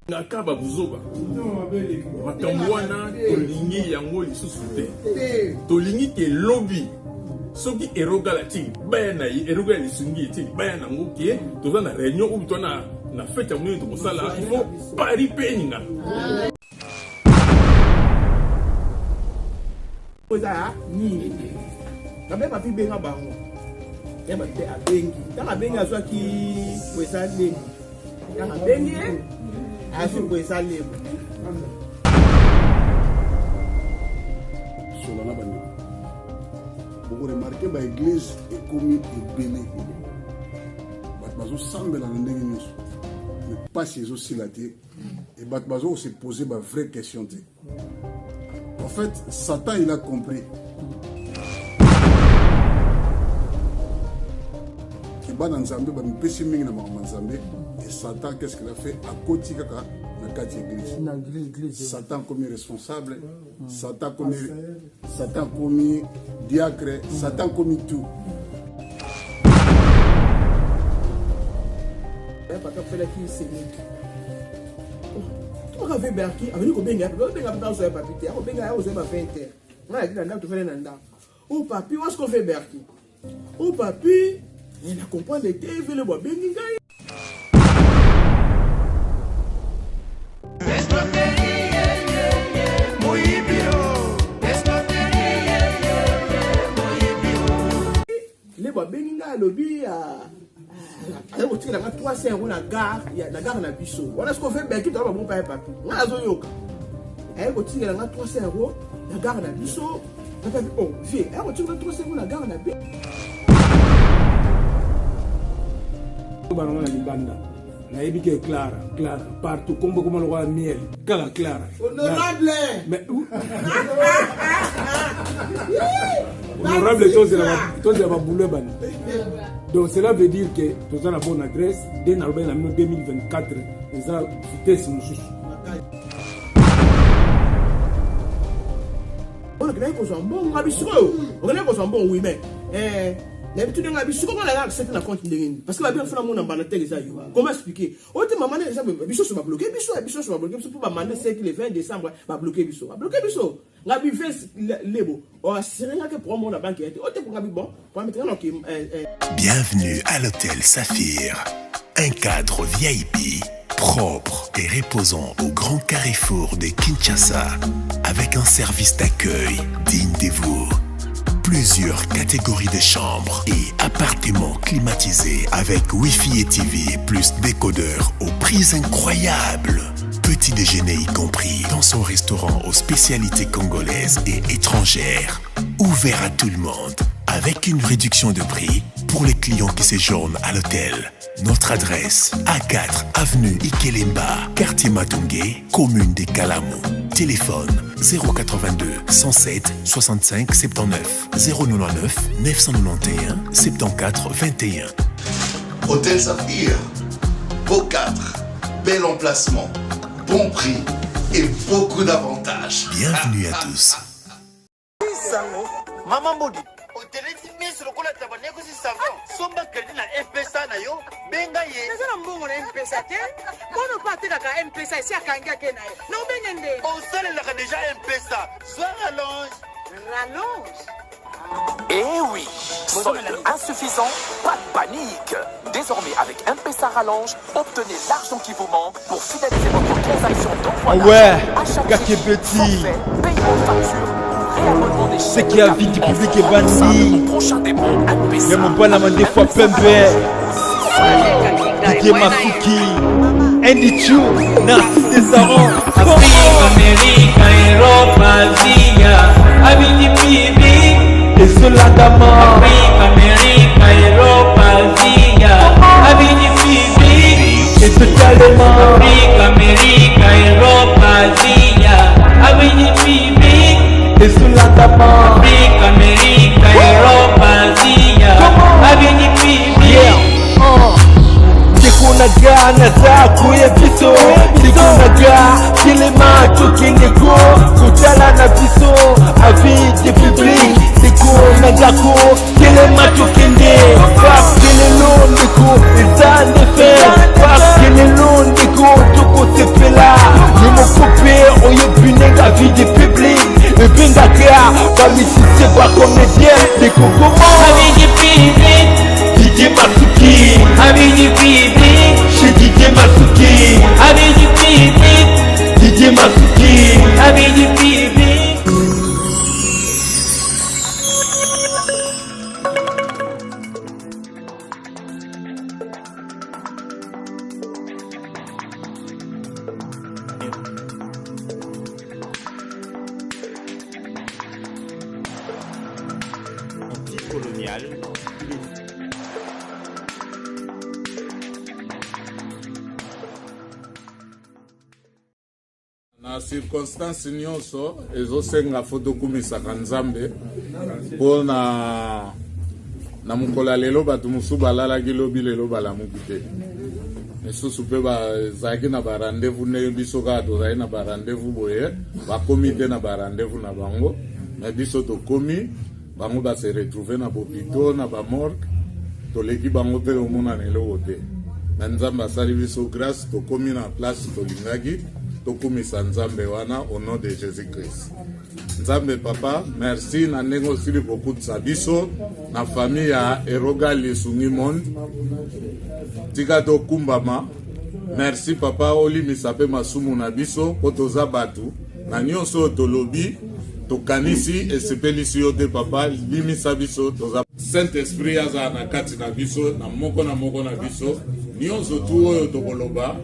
Ngaka ba buzoba. Makambo wana tolingi yango lisusu te. Tolingi ke lobi soki erogala ti baya na ye eroga ya lisungi eti baya nango ke toza na réunion ou to na na fete ya monene tokosala il faut Paris mpe eningana. Eza nini kabe papi benga bango ya bato mpe abengi ntango abengi azwaki kweza lemo ntango abengi ye azwi kweza lemo. Sola na bandeko, bokoremarke baeglize ekomi ebele, bato bazosambela na ndenge nyonso, me mpasi ezosila te e bato bazokose pose ba vraie question te. En fait, Satan, il a compris que bana Nzambe bamipesi mingi na makambo ya Nzambe. Et Satan, qu'est-ce qu'il a fait? Akoti kaka na kati ya église. Satan komi responsable, Satan komi, Satan komi diacre, Satan komi tout. Papa afelaki seniki tobaka ve berki abandi kobenga ye obenga mpe azwa ye papi te akobenga ye ozwa ye ba 20 heures ngai nayaki na ndako tofandi na ndako o papi wasko ve berki o papi na comprendre te vele bo abengi ngai. Lebo abengi ngai alobi aza kotikela nga 300 euro na gare, na gare na biso wana. Sikoyo ve belki toa babon pa ya papi ngai nazoyoka aye kotikela nga 300 euro na gare na biso. Papi oh vie aye kotikela 300 euro na gare na biso. Bango na libanda nayebi ke Clara, Clara partout, kombo koma lokola miel, kaka Clara. Honorable. Mais honorable, tozela baboulot bana. Donc cela veut dire que toza na bonne adresse nde nalobaki na bino 2024 eza vitesse mosusu. Okendaki kozwa mbongo nga bisikoyo, okendaki kozwa mbongo, oui, mais nayebi tuni nga bisiko nga nanga accès te na compte ndenge nini? Parce que babi fona mona mbanda te eza yo. Comment expliquer oyo te mama na eza biso so babloke biso, biso so babloke biso mpo bamanda seki le 20 décembre, babloke biso, babloke biso. Nga bi ves lebo oassuré nga ke programme na banque te oyo te nga bi bon programme te nga na ke. Bienvenue à l'hôtel Saphir, un cadre VIP propre et reposant au grand carrefour de Kinshasa, avec un service d'accueil digne de vous. Plusieurs catégories de chambres et appartements climatisés avec Wi-Fi et TV plus décodeur aux prix incroyables. Petit déjeuner y compris dans son restaurant aux spécialités congolaises et étrangères. Ouvert à tout le monde avec une réduction de prix pour les clients qui séjournent à l'hôtel. Notre adresse, A4 avenue Ikelemba, quartier Matonge, commune des Kalamu. Téléphone 082 107 65 79 099 991 74 21. Hôtel Saphir, beau cadre, bel emplacement, bon prix et beaucoup d'avantages. Bienvenue à tous. Sango mama Mbodi otelesi miso lokola taba nekosi savon. Somba kredi na Mpesa na yo, benga ye. Naza na mbongo na Mpesa te. Bono mpe atekaka Mpesa esi akangi ake na ye na obenge nde. Osalelaka deja Mpesa, zwa rallonge. Rallonge. Eh oui, solde insuffisant, pas de panique. Désormais, avec M-Pesa Rallonge, obtenez l'argent qui vous manque pour finaliser votre transaction d'envoi Ouais, d'argent, achat Kake crédit, Petit. forfait, paiement facture ou réabonnement des Ce chaînes qui a de vite câble. public En ebandi. au prochain dépôt M-Pesa. Ya mobala mandefu ya M-Pesa pembe. Rallonge. Didier Masuki, Andy Chu, Narcisse Desaron. Afrique, Amérique, Europe, Asia, Abidi Bibi. Ezolandama. Afrique, Amérique, Europe, Asia, Abidi Bibi. Ezotalema. Afrique, Amérique, Europe, Asia, Abidi Bibi. Ezolandama. Afrique, Amérique, Europe, Asia, Abidi Bibi. Yeah. Ndeko na ga naza koya biso, ndeko na ga telema tokende ko kotala na biso avis de public. Ndeko na gako telema tokende parce que lelo ndeko eza nde fête, parce que lelo ndeko tokosepela. Également. Na circonstance nyonso ezosenga fo tokumisaka Nzambe mpo na na mokolo ya lelo bato mosusu balalaki lobi lelo balamuki te misusu mpe bazalaki na barendez-vous ndenge biso kaka tozali na barendez-vous boye bakomi te na barendez-vous na bango me biso tokomi bango ba se retrouver na bopito na bamorgue toleki bango mpe omonana eloko te me nzambe asali biso grâce tokomi na place tolingaki tokumisa nzambe wana au nom de jésus christ nzambe papa merci na ndenge osili kokutisa biso na famille ya eroga lisungi monde tika tokumbama merci papa olimisa mpe masumu na biso mpo toza bato na nyonso oyo tolobi tokanisi esepelisi yo te papa limisa biso toza saint esprit azala na kati na biso na moko na moko na biso nyonso tu oyo tokoloba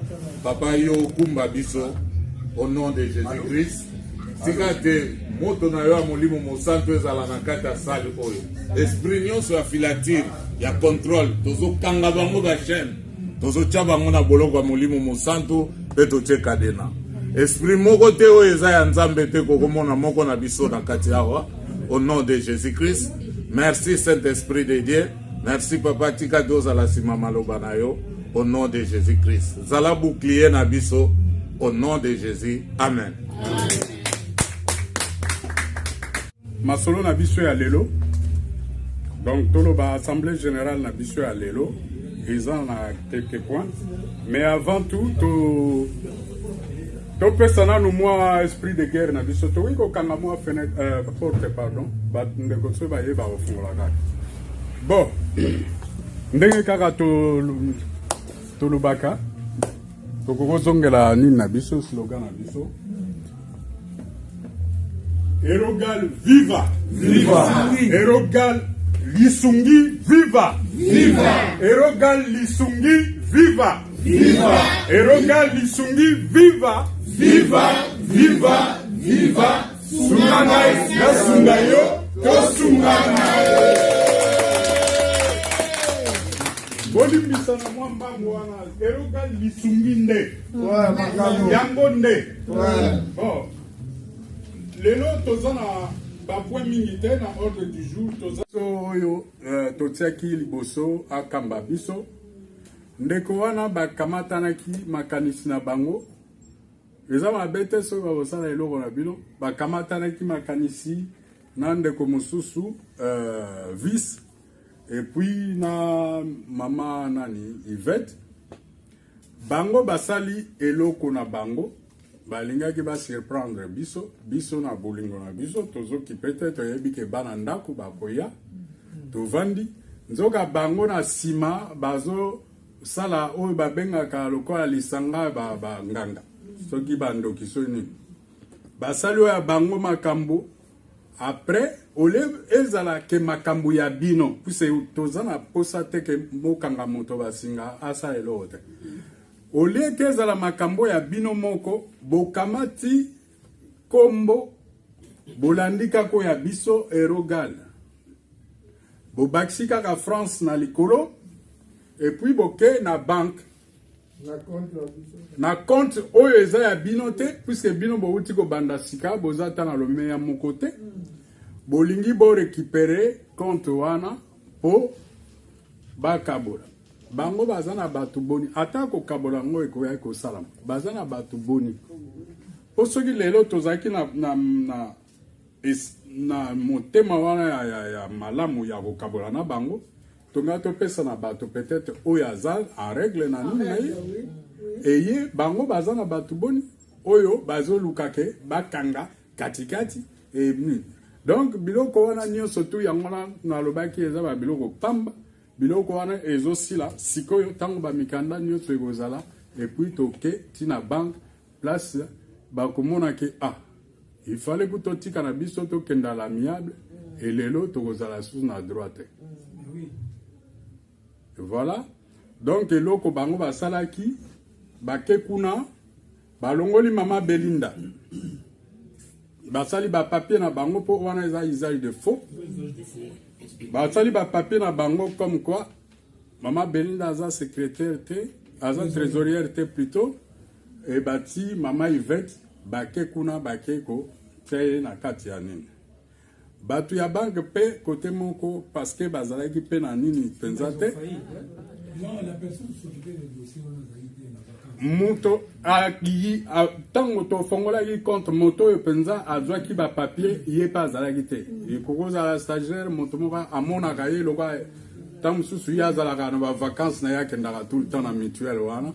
papa yo okumba biso au nom de jésus christ tika te moto na yo ya molimo mosantu ezala na kati ya sale oyo esprit nyonso ya filatire ya contrôle tozokanga bango bachaine tozotya bango na boloko ya molimo mosantu mpe totye kadena esprit moko te oyo eza ya nzambe te kokomona moko na biso na kati awa au nom de jésus christ merci saint esprit de dieu merci papa tika tozala nsima maloba na yo au nom de jésus christ zala bouclier na biso au nom de jésus amen, amen. Masolo na biso ya lelo donc toloba assemblée générale na biso ya lelo eza na quelques points mais avant tout to topesa nanu mwa esprit de guerre na biso tokoki kokanga mwa fenêtre euh, porte pardon bato ndeko soki baye bakofungola kaka bon ndenge kaka tolobaka tokoki kozongela nini na biso slogan na biso Erogal viva! Viva! Erogal lisungi viva! Viva! Erogal lisungi viva! Viva! Erogal lisungi viva! Viva! Viva! Viva! Sunga ngai, nasunga yo, tosungana! Bolimbisa na mwa mbangu wana erogal lisungi nde yango nde bon lelo toza na bapoint mingi te na ordre du jour toza oyo euh, totiaki liboso akamba biso ndeko wana bakamatanaki makanisi na bango eza mabe te soki bakosala eloko na bino bakamatanaki makanisi na ndeko mosusu euh, vice et puis na mama nani Yvette bango basali eloko na bango balingaki ba surprendre biso biso na bolingo na biso tozokipe te toyebi ke bana ndako bakoya tovandi nzoka bango na nsima bazosala oyo babengaka lokola lisanga banganga ba soki bandoki soki nini basali oyo ya bango makambo Après au lieu ezala ke makambo ya bino puisque toza na posa te ke bokanga moto basinga asala eloko te. Au lieu ke ezala makambo ya bino moko bokamati kombo bolandi kaka oyo ya biso Erogal bobakisi kaka France na likolo et puis boke na banque na compte oyo eza ya bino te puisque bino bowuti kobanda sika boza ata na lomeya moko te bolingi bo récupérer compte wana mpo bakabola bango baza na bato boni ata kokabola yango ekoyaki kosalama baza na bato boni mpo soki lelo tozalaki na, na, na, es, na motema wana ya, ya, ya malamu ya kokabola na bango Tonga topesa na bato peut-être oyo aza en règle na nini na ye eye bango baza na bato boni oyo bazoluka ke bakanga katikati e nini donc biloko wana nyonso tu yango wana nalobaki eza ba biloko pamba biloko wana ezosila sikoyo ntango bamikanda nyonso ekozala epuis toke ntina banke place bakomona ke ah il fallait kutu totika na biso tokenda à l'amiable et lelo tokozala susu na droit te voilà donc eloko bango basalaki bake kuna balongoli mama belinda basali bapapier na bango mpo wana eza usage de faux. Basali ba papier na bango comme quoi mama Belinda aza secrétaire te, aza trésorière te plutôt, et bati mama Yvette bake kuna bake ko tia ye na kati ya nini. Bato ya banque mpe kote moko parce que bazalaki mpe na nini mpenza te. Moto ayi ntango tofongolaki compte, moto oyo mpenza azwaki bapapier ye mpe azalaki te. Ekoki kozala stagiaire, moto moko amonaka ye lokola ntango mosusu ye azalaka na bavacance na ye, akendaka tout le temps na mutuelle wana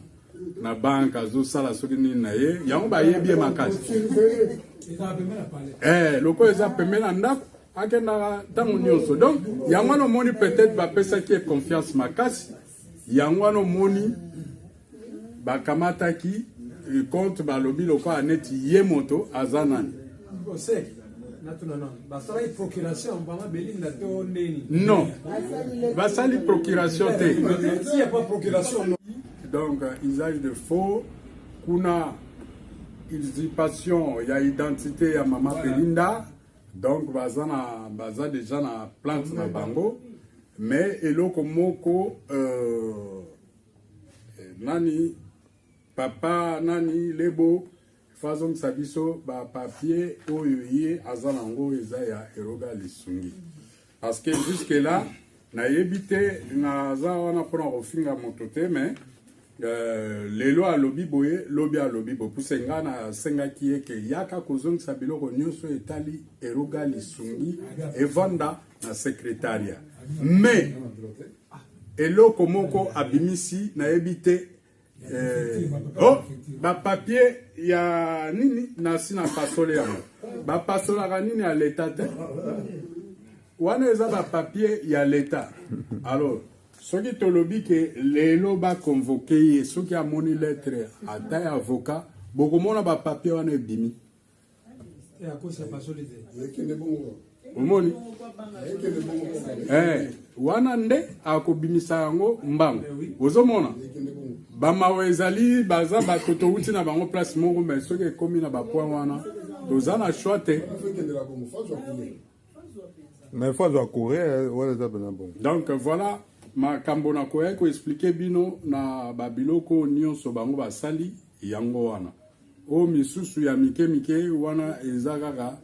na banque, azosala soki nini na ye, yango bayebi ye makasi. Lokola eza pembeni na ndako, akendaka ntango nyonso. Donc yango wana omoni peut-être bapesaki ye confiance makasi, yango wana omoni bakamataki compte, balobi lokola neti ye moto aza nani. Basalaki procuration mama Belinda to ndeni? Non, basali procuration te. S'il y a pas procuration, non. Donc usage de faux kuna, usurpation ya identité ya mama Belinda. Donc baza na baza déjà na plainte na bango. Mais eloko moko, nani, papa nani Lebo fazongisa biso bapapier oyo ye aza nango, eza ya Eroga Lisungi, parce que jusque là nayebi te. Naza wana mpona kofinga moto te, mais lelo alobi boye, lobi alobi boye. Puse nga nasengaki ye ke yaka kozongisa biloko nyonso etali Eroga Lisungi, evanda na secrétariat. Mais eloko moko abimisi, nayebi te. Oh, bapapier ya nini nasi na pasole yango, bapasolaka nini ya leta te, wana eza bapapier ya leta. Alors soki tolobi ke lelo baconvoquer ye, soki amoni lettre ata ya avocat, bokomona bapapier wana ebimi. Omoni, wana nde akobimisa yango mbango. Ozomona bamawa ezali, baza bato touti na bango place moko, mais soki ekomi na bapoint wana, toza na choix te. Mais faut azwa courrier wana, eza mpena bongo. Donc voilà makambo nakoya koexpliquer bino na babiloko nyonso bango basali yango wana. Oyo misusu ya mike mike wana eza kaka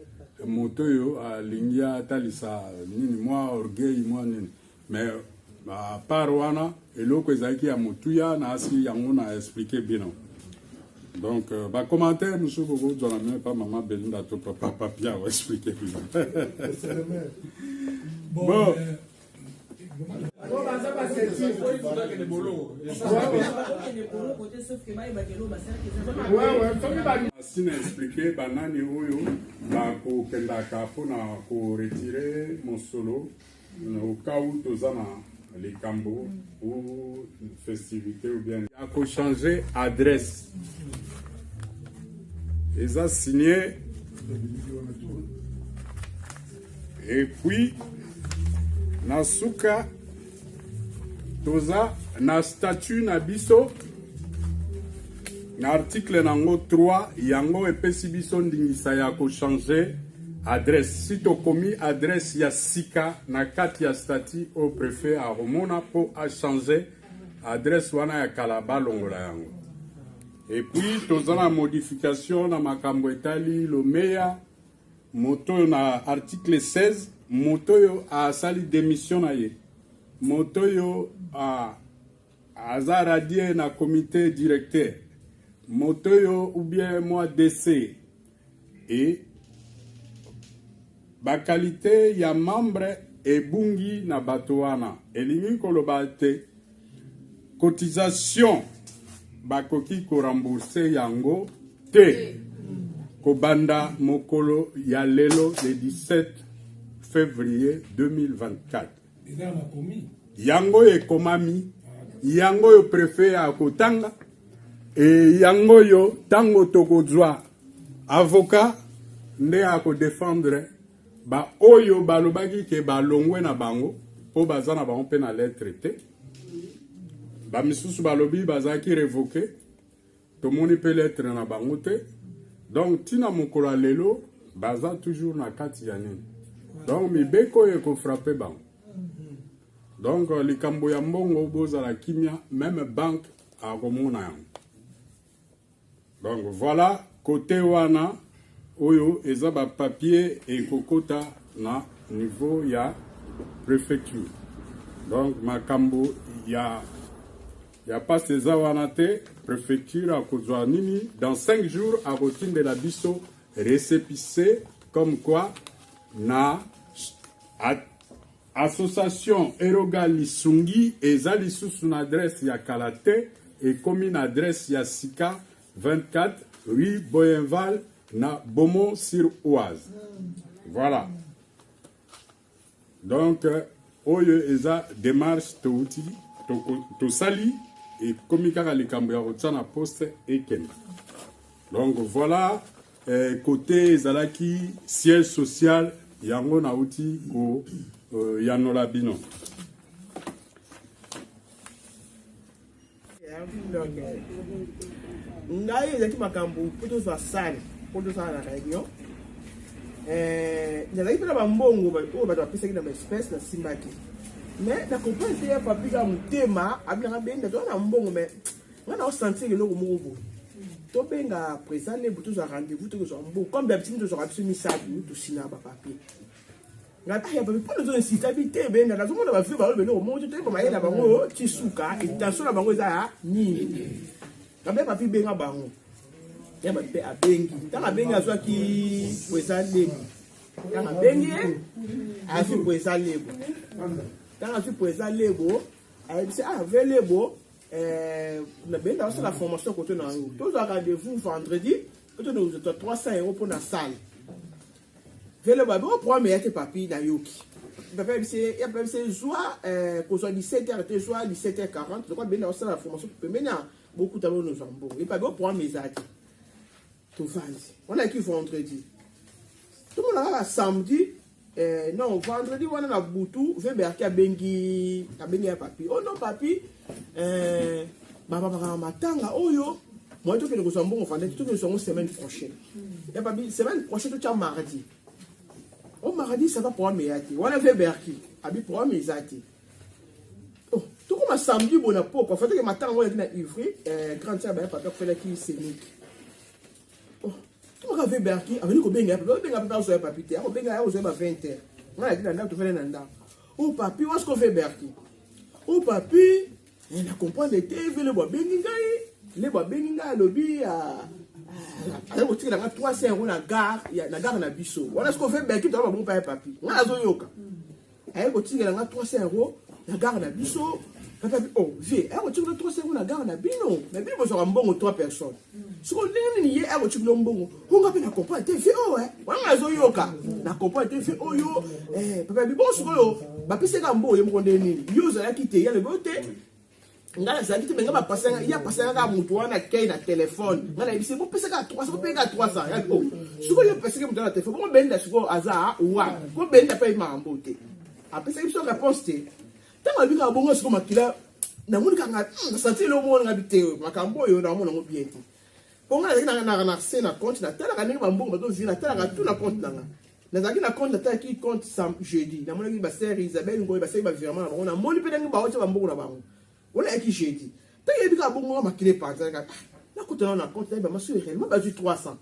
moto oyo alingi atalisa nini, mwa orgueil, mwa nini. Mais à part wana, eloko ezalaki ya motuya na asi yango na expliquer bino. Donc bacommentaire mosusu bokozwa na bino epa mama Belinda to papa Papia oexpliquer bino. Bon. Asi na expliquer banani oyo bakokendaka mpona koretirer mosolo au cas où toza na likambo ou festivité ou bien ya kochanger adresse, eza signé. Et puis na suka toza na statut na biso na article nango 3, yango epesi biso ndingisa ya kochanger adresse. Si tokomi adresse ya sika na kati ya statut oyo, préfet akomona mpo achanger adresse wana ya kala, balongola yango. Et puis toza na modification na makambo etali lomeya. Moto oyo na article 16, moto oyo asali démission na ye, moto oyo aza radié na comité directeur, moto oyo ou bien mwa décès et baqualité ya membre ebungi na bato wana, elingi koloba te cotisation bakoki korembourser yango te kobanda mokolo ya lelo, le 17 février 2024. Yango ekomami, yango oyo préfet akotanga e, yango oyo ntango tokozwa avocat nde akodéfendre baoyo balobaki ke balongwe na bango mpo baza na bango mpe na lettre te. Bamisusu balobi bazalaki révoqué, tomoni mpe lettre na bango te. Donc ntina mokolo ya lelo baza toujours na kati ya nini. Donc mibeko oyo ekofrapper bango. Donc likambo ya mbongo bozala kimia, meme banque akomona yango. Donc voilà côté wana oyo eza ba papier ekokota na niveau ya préfecture. Donc makambo ya ya pasi eza wana te, préfecture akozwa nini dans 5 jours akotindela biso récépissé comme quoi na Association Eroga Lisungi eza lisusu na adresse ya kala te, ekomi na adresse ya sika 24 rue Boyenval na Beaumont sur Oise. Voilà. Donc oyo eza démarche touti tosali ekomi kaka likambo ya kotia na poste ekenda. Donc voilà eh, côté ezalaki siège social yango nauti koyanola euh, bino. Donc, euh, ngai ezalaki makambo mpo tozwa sale mpo tozala na réunion eh, nazalaki mpe na bambongo oyo bato bapesaki na baespèce nasimbaki mais na comprendre te ya papi kaka motema abinanga benda toza na mbongo mais nga na osentir eloko moko boye tobenga président nebu tozwa rendez-vous tokozwa mbongo comme d'habitude tozwaka biso misato tosina bapapier nga ya papi mpo nazo insista bi te benda nazomona bavie baloba eloko moko te toyeba mayele na bango ti suka intention na bango eza ya nini ngabe papi benga bango ya papi mpe abengi ntango abengi azwaki président nebu ntango abengi ye azwi président lebo ntango azwi président lebo ayebisi ah ve lebo Eh, na benda osala formation kote na yango tozwa rendez-vous vendredi mpo tozwa 300 euro mpo na salle vele babi o programme eya te papi nayoki papa yebise zwa eh, kozwa 17 heures te zwa 17 heures 40 lokola benda osala formation pembeni ya bokuta bonozwa mbongo ye papi o programme eza te tovandi wana yaki vendredi tomona kaka samedi eh, non vendredi wana na butu veberki abengi abengi ya papi oh non papi eh, bababaka matanga oyo moye tokende kozwa mbongo vendredi tokende kozwa yango semaine prochaine ya papi semaine prochaine totya mardi o oh, mardi ça va programme eya te wana veberki abi programme eza te oh, tokoma samedi boye na pokwa fa toke matanga yango elaki na ivry eh, grande sœur baya papi akufelaki semiki oh, tokaka veberki abandi kobenga ya papi akobenga papi azwa ya papi te akobenga ya kozwa ba 20 heures ngai nayaki na ndako tofandi na ndako o oh, papi wasiko veberki o oh, papi eh, na comprendre te ve lebo abengi ngai lebo abengi ngai alobi ah, ah, aza kotikela ngai 300 euro na gare na gare na biso wana siko veberki toa babongo pa ya papi ngai nazoyoka aye kotikela nga 300 euro na gare na biso papa bi oh vie aye kotikela 300 euro na gare na bino na bino bozwaka mbongo 3 personnes sikoyo ndenge nini ye aye kotikela mbongo onga mpe na comprendre te vie oyo eh. wana nazoyoka na comprendre te vie oyo eh, papa bi bon sikoyo bapesaka mbongo ye moko ndenge nini yo ozalaki te ye alobi oyo te ngai nazalaki te me ngai bapasanga ye apasanga kaka moto wana kei na telefone ngai nayebisi bopesa kaka 300 bopesa kaka 300 ya o sikoyo yo opesaki moto na telefone bongo benda sikoyo aza wapi ko benda mpe makambo te apesaki biso réponse te ntango alobi kaka bongo sikoyo makila namoni kaka hmm, nasanti eloko moko nanga bi te makambo oyo naomona yango bien te mpo ngai nazalaki na se na compte natalaka ndenge bambongo bazozwi natalaka tout na compte na ngai nazalaki na compte natalaki compte sam jeudi namonaki basere isabelle ngoi basali bavirement na bango namoni mpe ndenge baotya bambongo na bango wana yaki jeudi ntango yebi kaka bongo makila epanzanaka ah, nakutana na compte nayeba masu réellement bazwi 300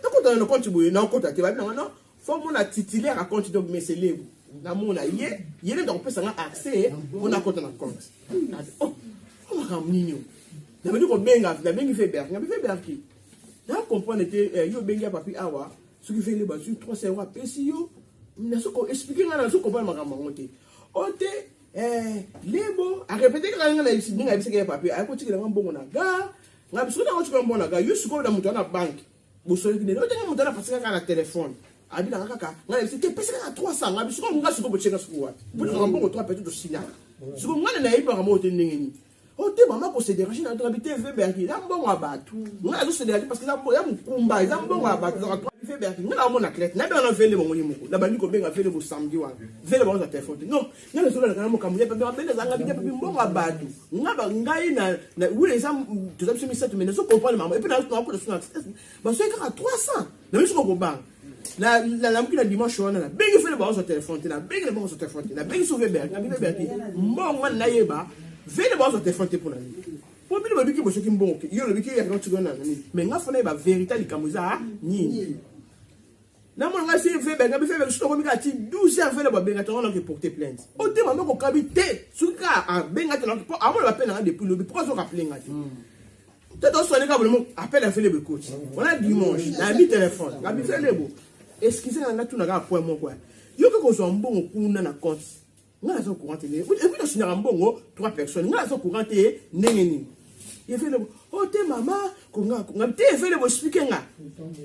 nakutana na compte boye nakota te babi nanga non fo mona titulaire ya compte donc meselebu namona ye ye nde akopesa nga accès mpo nakota na compte oh, makambo nini oyo nabandi kobenga nabengi feberki nabi feberki na comprendre te eh, yo obengi ya papi awa soki vele bazwi 300 euro apesi yo nazo ko expliquer nga nazo comprendre makambo yango te o te eh, lebo arepete kaka nga nayebisi ndenge ayebisaki ye papier aye kotikela nga mbongo na gare nga biso ntango otikela mbongo na gare yo sikoyo na moto wana banke bosolaki ndenge otanga moto wana apasi kaka na telefone abinaka kaka nga nayebisi te pesi kaka 300 nga biso nga sikoyo botieka sikoyo wapi botikaka mbongo 3 peut-être tosignaka sikoyo nga na nayebi makambo oyo te ndenge nini Oh te mama ko se déranger na toka bite veberki eza mbongo ya bato ngai nazo se déranger parce que eza ya mokumba eza mbongo ya bato ezaka toi veberki ngai naomona clair nabenga na vele bango ye moko nabandi kobenga vele bo samedi wana vele bango za telefone te non ngai nazolalaka na mokambo ya papi mabele ezanga bite papi mbongo ya bato ngai ngai na wi eza toza biso misato mais nazo comprendre makambo epuis nakota so na basoki kaka 300 na biso kokobanga. Nalamuki na dimanche wana, nabengi fele baozwa telefone te, nabengi na bango ozwa telefone te, nabengi so veberti, nabengi veberti mbongo wana nayeba vele baozwa telefone te mpo na nini, mpo bino bolobiki bosoki mbongo ke yo olobiki yaka tiko na nini, mais nga fo nayeba verité likambo eza nini. Namona ngai si veberti, nabi veberti soki okomi kaka ti 12 heures vele babenga te, wana ke porter plainte o te, mama kokabi te soki kaka abenga te mpo amona bape nanga depuis lobi mpo azoka plenga te te toswani kaka bolemo appel ya felebo ekoti wana dimanche nayebi telefone ngabi felebo excuse nga natuna kaka point moko yo ke kozwa mbongo kuna na compte nga naza courant te epuis nasinyaka mbongo trois personnes nga naza courant te ndenge nini ye felebo o te mama konga konga te felebo explike nga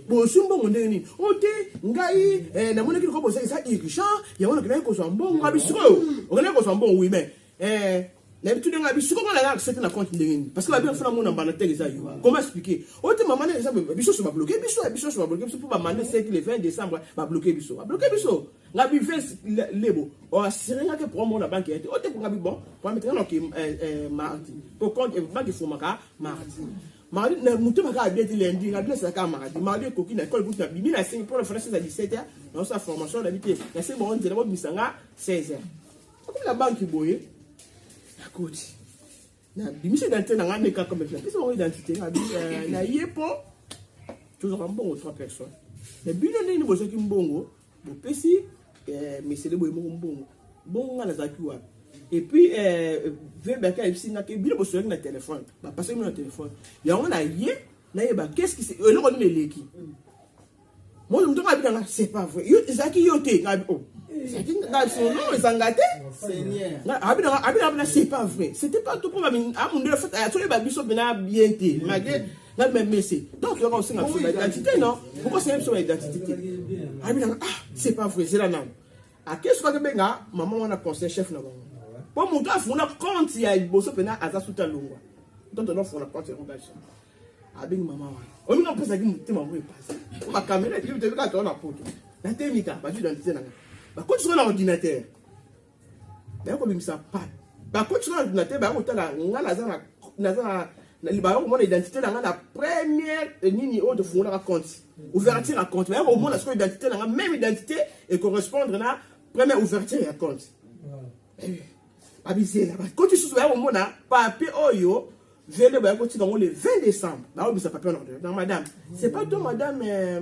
bozwi mbongo ndenge nini o te ngai eh, namonaki lokola boza eza urgent yango nakendaki kozwa mbongo ngabi sikoyo okendaki kozwa mbongo wi mais eh, nayebi tuni ngai bisiko nga nanga accès te na compte ndenge nini parce que babi fona mona mbanda te eza yo comment expliquer oyo te mama na eza biso so babloke biso biso so babloke biso mpo bamanda eseki le 20 décembre babloke biso babloke biso nga bi ves lebo oasire nga ke problème na banque ya te oyo te nga bi bon problème te nga noki mardi po compte banque efomaka mardi mardi na motema kaka bien ti lundi nga bino esalaka mardi mardi ekoki na ekole kutu na bimi na sengi mpona fana 16 à 17 heures naosala formation na bi te nasengi bango nzela bobimisa nga 16 heures akomi na banki boye nakoti nabimisi identité na ngai meka comme napesi bango identité na ye mpo tozwaka mbongo trois personnes mais bino ndenge nini bozwaki mbongo bopesi mesele boye moko mbongo bongo ngai nazalaki wapi et puis vebaki ayebisi nga ke bino bosolaki na telefone bapasaki bino na telefone yango na ye nayeba qu'est-ce qui eloko nini eleki Moi, moto nga bidanga c'est pas vrai. Yo ezalaki yo te nga oh. Ezalaki nga non ezanga te. Nga abidanga abidanga na c'est pas vrai. C'était pas tout pour ma amundele fait ayo ba biso bena bien te. Malgré nga même mais c'est. Donc yo ka osenga biso ba identité non. Pourquoi c'est biso ba identité te? Abidanga ah c'est pas vrai, c'est la nani. Akesi kwa benga maman wana conseil chef na bango. Po moto afuna compte ya liboso pena aza suta longwa. Donc on afuna compte ya ngasi. Abengi mama wana olinga mpesaki motema moko epasi po bakamera ebi kaka toa na poto natemika bazwi identité na ngai bakoti sikoyo na ordinateur baya kobimisa pa bakoti sikoyo na ordinateur baya kotala ngai naza naza baya komona identité na ngai na première nini oyo tofungolaka compte ouverture ya compte baya komona sikoyo identité na ngai même identité ecorrespondre na première ouverture ya compte babizela bakoti susu baya komona papier oyo Vele baya kotika yango le 20 décembre baobisa papier wana ordinateur donc madame c'est pas toi madame euh,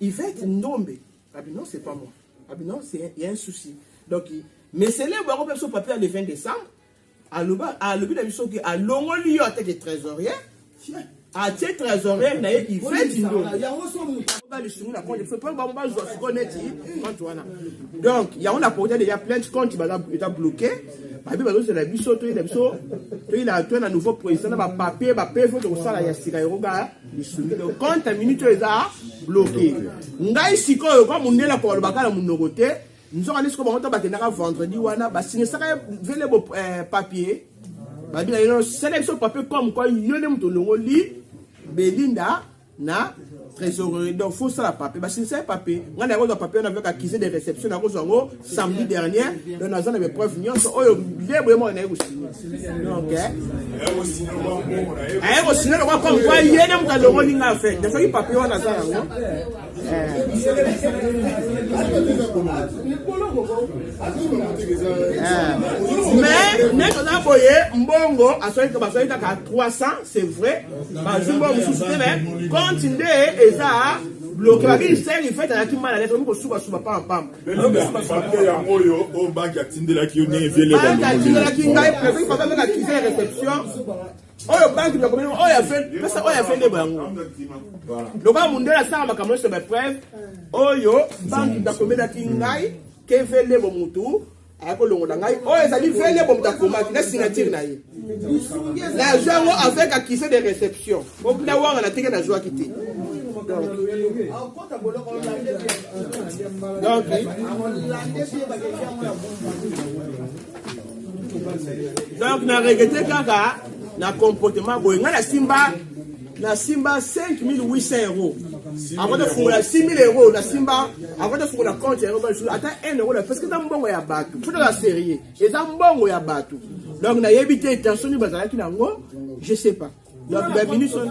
Yvette Ndombe abi non c'est pas moi abi non c'est il y a un souci donc mais c'est là bango biso papier le 20 décembre aloba alobi na biso ke alongoli yo ateke trésorier atie trésorier na ye Yvette Ndombe ba lisungu na compte mpo bango bazwa sikoyo neti compte wana donc yango na porte déjà plainte compte baza eza bloqué babi bazozela biso toyela biso toyela toya na nouveau président na bapapier bapv tokosala ya sika ekoka lisungi donc compte ya minute oyo eza bloqué ngai sikoyo kwa mondele akolobaka na monoko te nzoka nde sikoyo bango to bakendaka vendredi wana basinisaka vele bo papier babi na yo sala biso papier comme quoi yo nde moto olongoli Belinda na trésorerie donc faut sala papier basinisa ye papier ngai nakozwa papier wana avec accusé de réception nakozwa yango samedi dernier donc naza na bapreuve nyonso oyo lebo ye moko naye kosigne donc aye kosigne lokwa comme quoi ye nde moto alongoli ngai fait donc soki papier wana aza yango mais nde toza boye mbongo aswaki baswaki kaka 300 c'est vrai bazwi mbongo mosusu te mais compte nde eza bloqué babi sel ifete azalaki mal à l'aise omi kosubasuba pamba pamba papier yango oyo oyo banki atindelaki yo ndenge viele banki atindelaki ngai président papa meka accusé ya réception oyo banki bakomeli oyo pesa oyo afende bango lokola mondele asala makambo nyonso bapreuve oyo banki bakomelaki ngai ke velebo mutu aya kolongola ngai oyo ezali velebo moto akomaki na signature na ye nazwi yango avec accusé de réception na wanga na teke nazwaki te donc donc na regrete kaka na comportement boye ngai nasimba nasimba 5800 euros avant de fungola 6000 euros nasimba avant de fungola compte ya euro ata 1 euro parce que eza mbongo ya bato faut toza sérieux eza mbongo ya bato donc nayebi te tension nini bazalaki nango je sais pas donc baministre.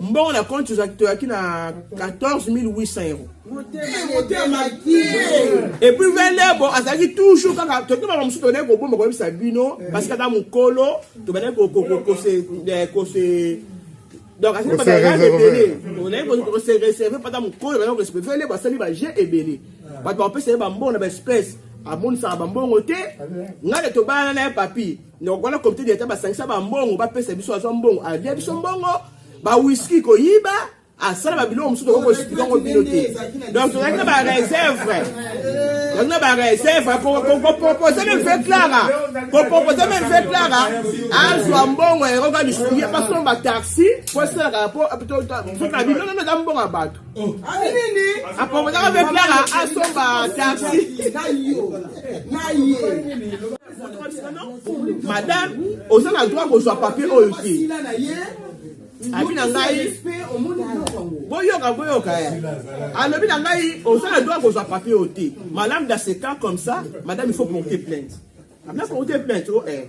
Mbongo na compte toyaki na 14 800 euros. Et puis Velebo azalaki toujours kaka toki makambo mosusu tobandaki kobomba koyebisa bino parce que aza mokolo tobandaki kose donc azali bagarde ebele tobandaki kose réserve mpo aza mokolo bandaki kose Velebo asali baje ebele bato bakopesa ye bambongo na baespèce amonisaka bambongo te ngai na tobalana na ye papi Donc wana comité directeur basangisa ba mbongo bapesa biso azwa mbongo alia biso mbongo ba whisky koyiba asala ba biloko mosusu tokoki koexplike yango bino te donc tozalaki na ba réserve tozalaki na ba réserve kopropose meme fe clara kopropose meme fe clara azwa mbongo eroka lisungi basomba taxi po esalaka po soki na bino nono eza mbongo ya bato aproposaka fe clara asomba taxi. Madame, oza na droit kozwa papier oyo te. Abi na ngai, boyoka boyoka eh. Alobi na ngai, oza na droit kozwa papier oyo te. Madame, dans ce cas comme ça, madame, il faut porter plainte. Amna porter plainte oh, eh.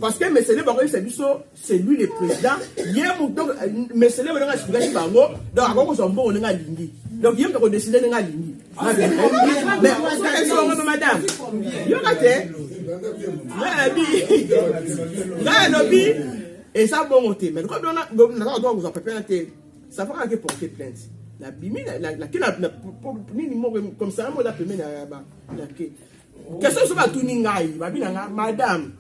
Parce que mesele bakoyebisa biso, c'est lui le président. Ye moto mesele ndenge asukaki bango, donc akoki kozwa mbongo ndenge alingi. Donc ye moto akodeside ndenge alingi. Mais madame, yoka te. Ngai alobi eza bongo te. Mais lokola naza droit kozwa papier na te, ça va kaka porter plainte. Nabimi nake na nini moko commissariat moko eza pembeni ya nake. Question soki batuni ngai, babi na ngai madame,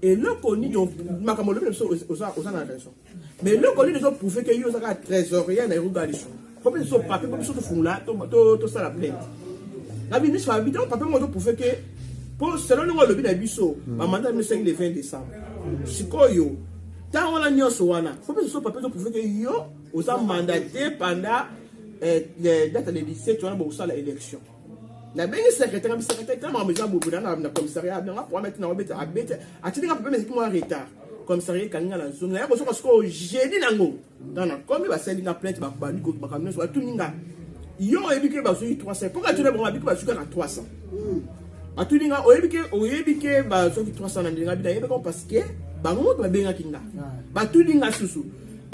eloko nini makambo olobi na biso oza na raison. Mais eloko nini ezo prouver que yo oza kaka trésorier na Eruga Lisu? Faut biso papier po biso tofungola tosala plainte. Na bino so abi donc papier moko ezo prouver que po selon ndenge olobi na biso ba mandat biso le 20 décembre. Sikoyo ntango wana nyonso wana faut biso papier ezo prouver que yo oza mandaté pendant date le 17 wana bokosala élection. Nabengi secrétaire, nabi secrétaire tala makambo eza boye na na commissariat nanga problème tina obeta abeta atindi nga problème ezaki mwa retard commissariat ekangi nga na zone naya kozoka sikoyo jeudi nango ntango nakomi basali nga plainte babandi makambo nyonso batuni nga yo oyebi ke bazwaki 300 mpo katuna bango babiki bazwi kaka 300 batuni nga oyebi ke oyebi ke bazwaki 300 na ndenge abi nayebi parce que bango moto babengaki nga batuni nga susu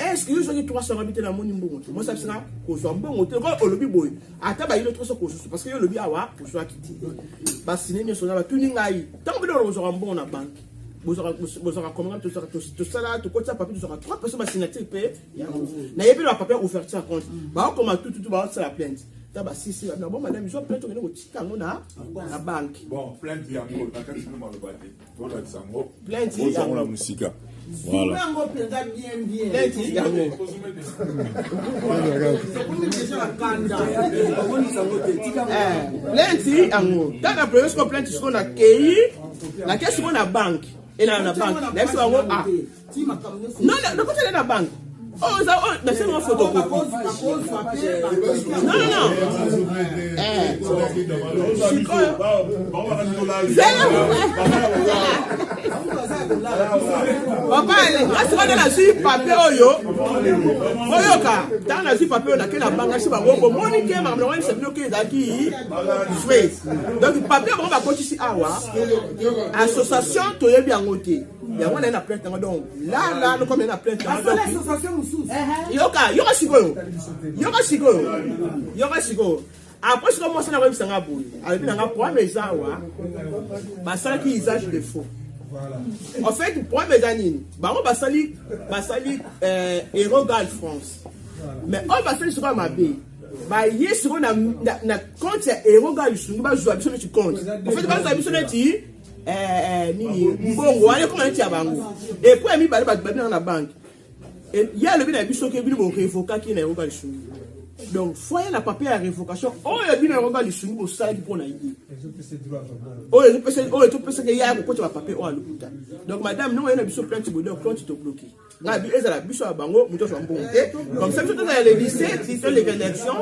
est ce que yo ozwaki 300 ngabi te namoni mbongo te mwasi abisi nga kozwa mbongo te lokola olobi boye ata bayino 300 kosusu parce que yo olobi awa ozwaki te basine nyonso na batuni ngai ntango bino bozwaka mbongo na banke bozwaka komanga tosala tokotisa papier tozwaka 3 personnes basignature mpe yango nayebi na bapapier ouverture ya compte baokoma tututu baosala plainte ta basisi na bon madame zwa plainte okende kotika yango na na banke bon plainte yango na kati na maloba te tolakisa yango plainte ozwa yango na mosika voilà yango mpenza bien bien plainte yango tokomi deja na kanda plainte yango ntango na premier sikoyo plainte sikoyo nakei nakei sikoyo na banke ena na banke nayebisi bango ah non nakotele na banke Oh, ça, oh, mais c'est moi photocopie. Non, non, non. Eh. Sikoyo. Zela. Papa, nga sikoyo nazwi papier oyo. Oyoka, ntango nazwi papier oyo nake na banga si bango bomoni ke makambo na wana bino ke ezalaki vrai. Donc papier bango bakotisi awa association toyebi yango te. Yango naye na plainte yango donc là là lokola naye na plainte yango donc yoka yoka sikoyo yoka sikoyo yoka sikoyo après sikoyo mwasi nakoyebisa nga boye alobi na nga problème eza awa basalaki usage de faux en fait problème eza nini bango basali basali euh, Erogal France mais oyo basali sikoyo mabe baye sikoyo na, na, na compte ya Erogal lisungi bazwa biso neti compte en fait bazwa biso neti eh, eh, nini mbongo wana ekoma neti ya bango epuis ya mibale bato babinaka na banke ye alobi na biso ke bino borevokaki na Erogal lisungi donc foye na papier ya révocation oyo bino Erogal lisungi bosalaki mpo na ye oyo ezopesaki ye ya kokota bapapier oyo alokuta donc madame ndenge oye na biso plainte boye donc plainte tobloke ngai bi ezala biso ya bango moto azwa mbongo te comme ça biso tozala le 17 toleka élection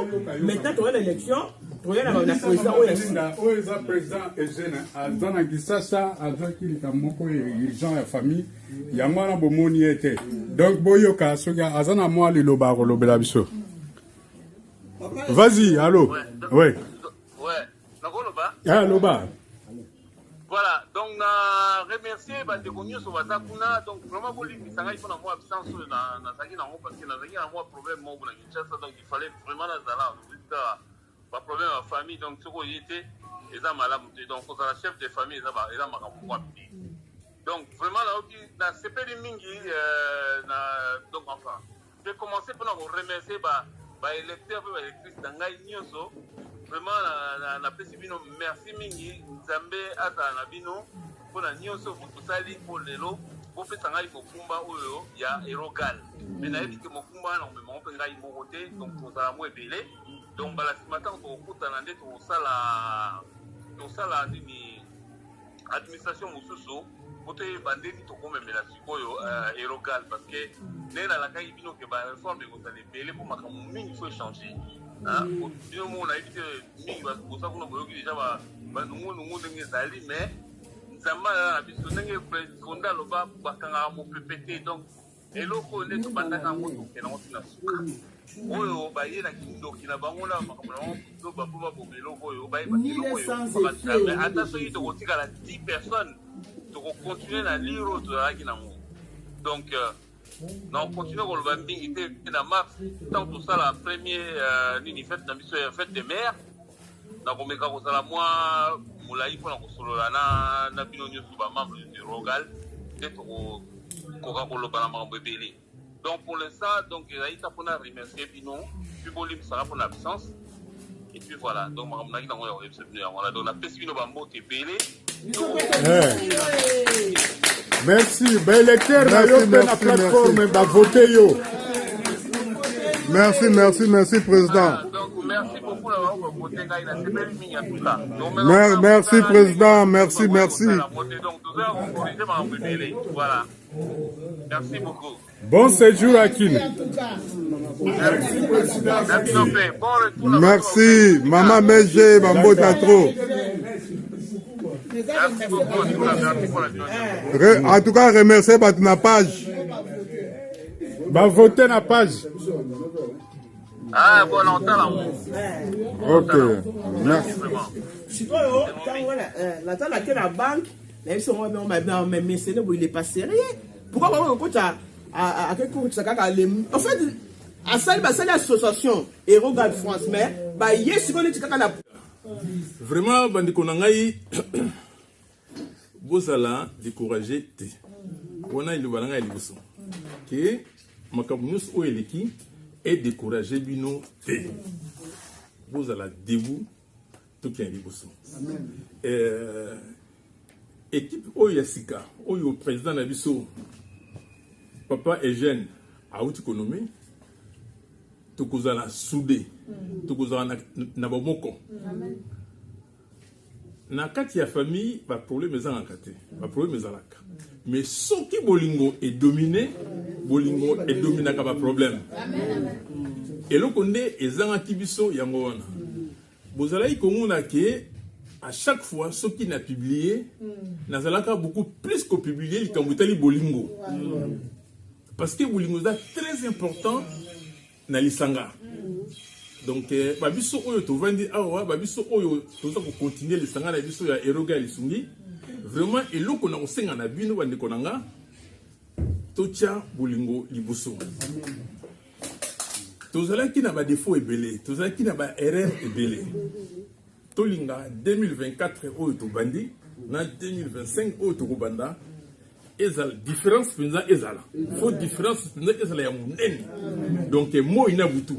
maintenant toya na élection toya na président oyo ya sika oyo eza président Eugène aza na Kinshasa azwaki likambo moko urgent ya famille yango wana bomoni ye te donc boyoka soki aza na mwa liloba akolobela biso vas-y allo ouais Ouais, nakoloba ah loba. Voilà, donc na remercier bandeko nyonso baza kuna. Donc vraiment bolimbisa ngai mpona mwa absence oyo nazalaki nango, parce que nazalaki na mwa problème moko na Kinshasa, donc il fallait vraiment nazala kaka baproblème ya famille. Donc soki oye te, eza malamu te. Donc kozala chef de famille eza makambo mwa te. Donc vraiment nayoki, nasepeli mingi na donc enfin je vais commencer mpona koremercier baélecteur mpe baélectrice na ngai nyonso. Vraiment napesi bino merci mingi. Nzambe azala na bino mpona nyonso bosali mpo lelo bopesa ngai mokumba oyo ya Erogal. Me nayebi ke mokumba wana komemango mpe ngai moko te, donc tozala mo ebele. Donc mbala nsima ntango tokokutana nde tosala nini, administration mosusu, po toyeba ndeni tokomemela sikoyo Erogal, parce que ndenge nalakaki bino ke baréforme ekozala ebele, mpo makambo mingi faut échanger. Bino moko nayebi te, mingi boza kuna, boyoki deja banungunungu ndenge ezali. Mais Nzambe azala na biso. Ndenge Konda aloba, bakangaka mopepe te. Donc eloko oyo nde tobandaka yango, tokende yango ntina suka. Oyo baye na kindoki na bango na makambo na bango zoba mpo baboma eloko oyo, bayeba eloko oyo ekufaka. Ata soki tokotikala 10 personnes, tokocontinue na lire oyo tozalaki nango. Donc na ocontinue koloba mingi te. Na mars, ntango tosala premier nini, fête na biso ya fête de mère, nakomeka kozala mwa molai mpona kosolola na bino nyonso bamembre du Rogal, nde tokokoka koloba na makambo ebele. Donc pour l'instant, donc ezali ta mpona remercier bino, puis bolimbisaka mpona absence. Et puis voilà, donc makambo naki nango ya koyebisa bino yango wana. Donc napesi bino bambote ebele. Merci baélecteur na yo mpe na plateforme bavote yo. Merci, merci, merci, président. Donc merci beaucoup na bango bavote ngai, nasepeli mingi en tout cas. Merci, président, merci, merci. Donc toza kocorriger makambo ebele. Voilà, merci beaucoup. Bon séjour à Kin. Na bino mpe bon retour na Merci, mama Meje, bambota trop. Merci beaucoup en tout cas, merci pour la En tout cas, remercier bato na page. Bavote na page. Ah bon, na otala yango. Ok, merci. Sikoyo ntango wana naza nake na banque, nayebi songo mais mesene boye, il est pas sérieux. Pourquoi bango kokota ake kokotisa kaka le, en fait asali, basali association Erogal France, mais baye sikoyo neti kaka na Vraiment, bandeko na ngai, bozala découragé te. Wana eloba na ngai ya liboso ke makambo nyonso oyo eleki edécourage bino te. Bozala debout, tokende liboso. Équipe oyo ya sika oyo président na biso papa Eugène awuti konommer, tokozala soudé, tokozala na bomoko. Na kati ya famille, baproblème ezangaka te, baproblème ezalaka, mais soki bolingo edomine, bolingo edominaka baproblème. Eloko nde ezangaki biso yango wana. Bozalaki komona ke à chaque fois soki na publie, nazalaka beaucoup plus kopublie likambo etali bolingo, parce que bolingo eza très important na lisanga. Donc babiso oyo tovandi awa, babiso oyo toza kocontinue lisanga na biso ya Eroga ya Lisungi, vraiment eloko na kosenga na bino, bandeko na nga, totya bolingo liboso. Tozalaki na badéfaut ebele, tozalaki na baerreur ebele. Tolinga 2024 oyo tobandi na 2025 oyo tokobanda ezala différence mpenza, ezala faut différence mpenza ezala ya monene, donc moi na butu.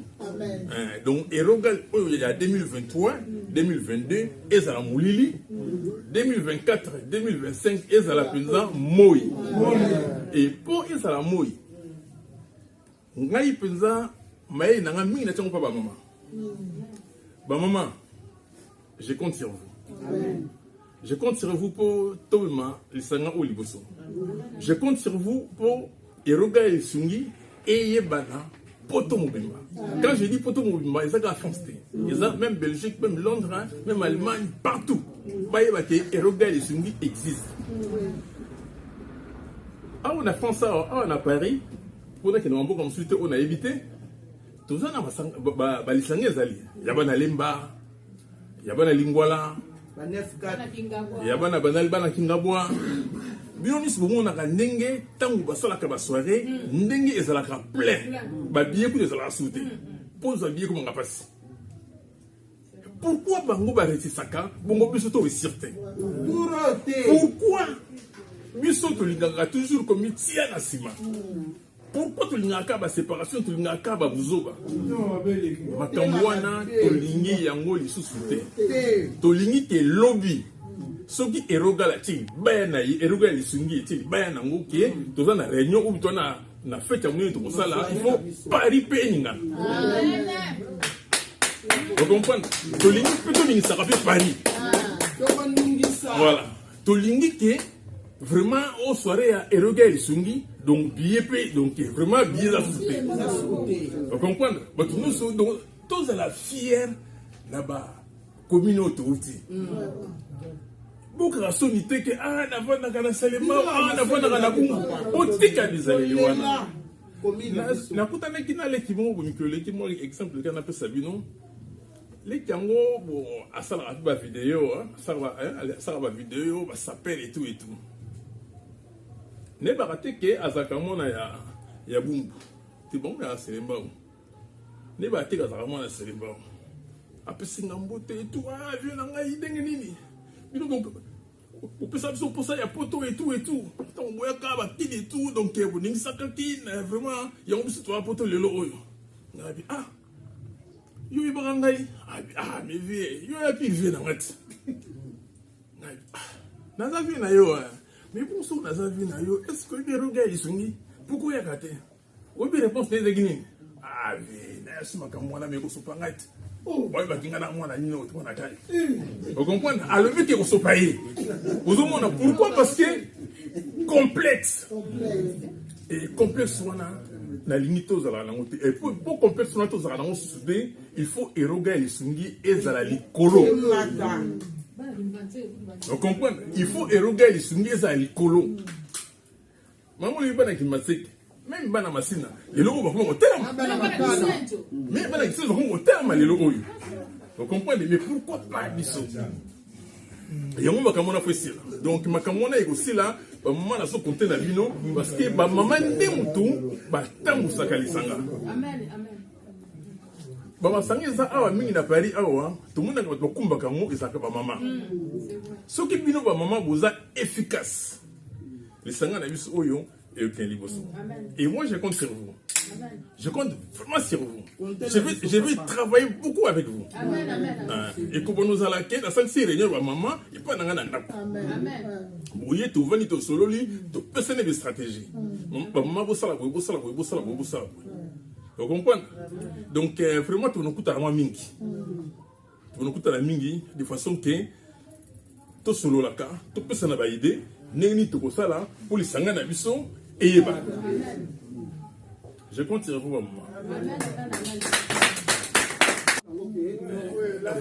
Donc Erogal oyo ya 2023 2022 ezala molili, 2024 2025 ezala mpenza moi. E mpo ezala moi, ngai mpenza mayele na ngai mingi natiango mpa bamama. Bamama, je compte sur vous, je compte sur vous mpo tobima lisanga oyo liboso. Je compte sur vous mpo Eroga Esungi eyebana poto mobimba. Quand je dis poto mobimba, eza kaka France te, eza même Belgique, même Londres, hein, même Allemagne, partout bayeba ke Eroga Esungi existe. Awa na France, awa na Paris, mpona kende bamboka mosusu te oyo nayebi te, toza na balisanga ezali ya bana Lemba, ya bana Lingwala. Ya bana Bandal, bana Kingabwa, bino nyonso bomonaka ndenge ntango basalaka basoirée, ndenge ezalaka plein, babillet kutu ezalaka su te mpo ozwa billet komanga mpasi. Pourquoi bango baretisaka bongo, biso to réussir te? Pourquoi biso tolingaka toujours komitia na nsima? Pourquoi tolingaka baséparation, tolingaka babuzoba? Makambo wana tolingi yango lisusu te. Tolingi te lobi soki Erogala atie libaya na ye, Erogala lisungi etie libaya nango, ke toza na réunion ou toza na fête ya monene tokosala, il faut Paris mpe eningana. Ocomprendre? Tolingi mpe toningisaka mpe Paris. Voilà, tolingi ke vraiment o soirée ya Eroga ya lisungi, donc billet mpe, donc vraiment billet eza susu te. Ocomprendre? Bato nyonso, donc tozala fier na bacommune oyo touti. Bokaka soni te ke ah, navandaka na Salema, ah, navandaka na Bungu. Botika bizaleli wana. Nakutanaki na leki moko bo mikolo eleki. Mwa exemple kaka napesa bino. Leki yango bon, asalaka mpe bavideo, asalaka bavideo basapele et tout et tout. Nayebaka te ke azalaka mwana ya Bumbu te, bango ya Selembao. Nayebaka te ke azalaka mwana ya Selembao. Apesi nga mbote et tout: "Ah, vieux na ngai, ndenge nini bino? Donc opesa biso mposa ya poto et tout et tout. Ntango boyaka bakini et tout, donc boningisaka kine vraiment, yango biso toya poto lelo oyo." Ngabi: "Ah, yo oyebaka ngai?" Abi: "Ah, mais vieux, yo oyaki vieux na ngai ti." Ngabi: "Ah, naza vieux na yo, mais bon, soki naza vieux na yo, est ce que oyebi Eroga ya lisungi? Pourquoi oyaka te?" Oyebi réponse na ezalaki nini? "Ah vieux, nayasi makambo wana, me kosopa ngai te. Oh, bayebaki ngai na mwana nini oyo, mwana kai." Ocomprendre? Alobi ke kosopa ye. Ozomona pourquoi? Parce que complexe. Et complexe wana nalingi tozala nango te. Et po complexe wana tozala nango susu te, il faut Eroga ya lisungi ezala likolo. Ocomprendre? Il faut Eroga ya lisungi ezala likolo. Mama, olobi bana Kimaseke, même bana Masina lelo oyo bakoma kotelama, mais bana Kisenso bakoma kotelama lelo oyo. Ocomprendre? Mais pourquoi pas biso? Yango makambo wana fo esila. Donc makambo wana ekosila. Bamama, nazo compter na bino, parce que bamama nde motu batambusaka lisanga. Bamasanga eza awa mingi na Paris awa, tomonaka bato bakumbaka yango ezalaka bamama. Soki bino bamama boza efficace, lisanga na biso oyo ekokende liboso. Et moi, je compte sur vous, je compte vraiment sur vous. Je vais travailler beaucoup avec vous. Ekobona ozala ke nasalisi réunion bamama epai na ngai na ndako boye, tovandi, tosololi, topesani bastratégie: bamama bosala boye, bosala boye, bosala boye, bosala boye. Ocomprendre? Donc vraiment tonokutana mwa mingi, tonokutana mingi de façon ke tosololaka, topesana baidées ndenge nini tokosala mpo lisanga na biso eyeba. Je compte sur vous, bamama.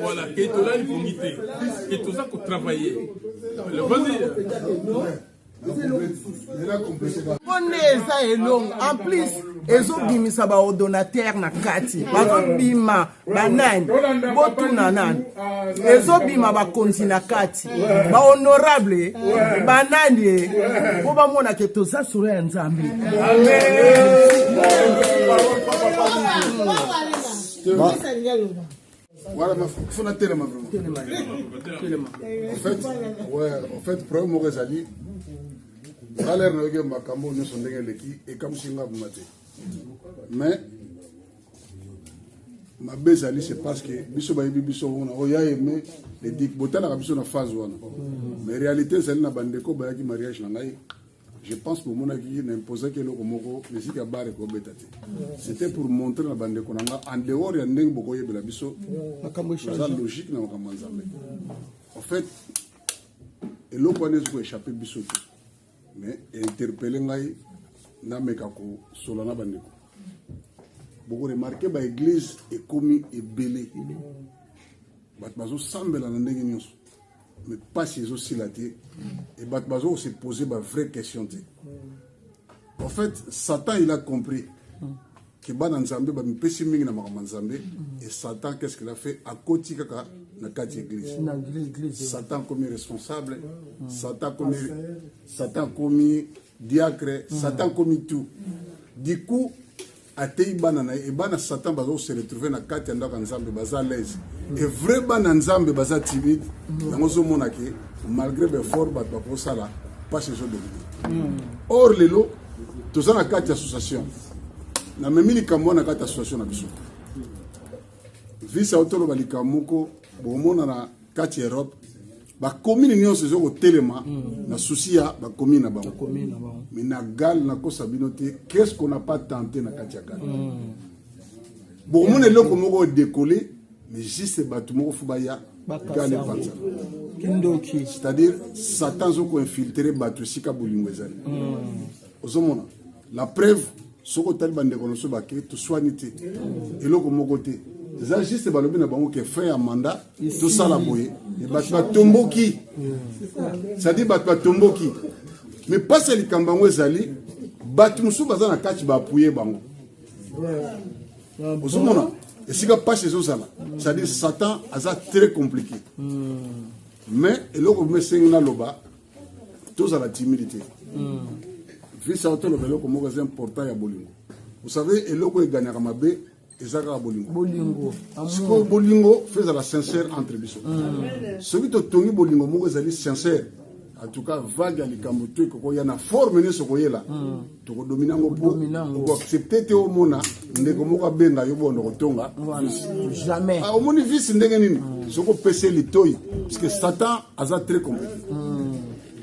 Voilà, ke tolali pongi te, ke toza kotravailler. Vas-y. Mpo nde eza elongo. En plus ezobimisa baordonnateur na kati, bazobima banani, botuna nani, ezobima bakonzi na kati, bahonorable banani ye, mpo bamona ke toza solo ya Nzambe. Voilà, ma faut na telema vraiment. En fait, ouais, en fait, problème moko ezali nga lere nayoki makambo nyonso ndenge eleki, ekamwisi nga vraiment te. Mais mabe ezali, c'est parce que biso bayebi biso wana oyo ya aime le dik, botalaka biso na phase wana. Mais réalité ezali na bandeko bayaki mariage na ngai, je pense bomonaki na imposaki eloko moko, musique ya bar ekobeta te. C'était pour montrer na bandeko na nga, en dehors ya ndenge bokoyebela biso, toza logique na makambo ya Nzambe. En fait, eloko wana ezi koéchappe biso te, mais interpelle ngai nameka kosola na bandeko. Bokoremarquer baéglise ekomi ebele, bato bazosambela na ndenge nyonso, mais mpasi ezosila te e bato bazokose poser bavrai question te. En fait, Satan, il a compris. Ke bana Nzambe bamipesi mingi na makambo ya Nzambe et Satan qu'est-ce qu'il a fait? Akoti kaka na kati ya église. Na église. Satan akomi responsable, Satan akomi, Satan akomi diacre, Satan akomi tout. Du coup ateyi bana na ye et bana Satan bazo se retrouver na kati ya ndako ya Nzambe, baza à l'aise. Et vrai bana Nzambe baza timide, yango ozomona ke malgré ba effort bato bakosala, pasi ezo dominer. Or lelo toza na kati ya association, namemi likambo wana na kati ya association na biso. Visa otoloba likambo moko, bokomona na kati ya Europe bacommune nyonso ezo kotelema na souci ya bacommune na bango. Mais na Gal, nakosa bino te, qu'est-ce qu'on n'a pas tenté na kati ya Gal? Bokomona eloko moko décoller, mais juste bato moko fo baya Gal epanzana. Kindoki. C'est-à-dire Satan azo koinfiltre bato esika bolingo ezali. Ozomona la preuve, soki otali bandeko na biso bake toswani te, eloko moko te, eza juste balobi na bango ke fin ya mandat tosala boye, me bato batomboki, c'est-à-dire bato batomboki. Mais mpasi ya likambo yango ezali bato mosusu baza na kati baapuye bango. Ozomona esika mpasi ezozala, c'est-à-dire Satan aza très compliqué. Mais eloko mo esengi naloba, tozala timidité. Visa toloba eloko moko eza important ya bolingo. Vous savez, eloko egagnaka mabe eza kaka bolingo. Bolingo. Sikoyo bolingo fo ezala sincère entre biso. Soki totongi bolingo moko ezali sincère, en tout cas vague ya likambo to ekokoya na forme nyonso koyela, tokodomina yango. Po okoaccepte te omona ndeko moko abenga yo bondo kotonga. Jamais. Ah, omoni visi ndenge nini soki opesi litoi, parce que Satan aza très compliqué.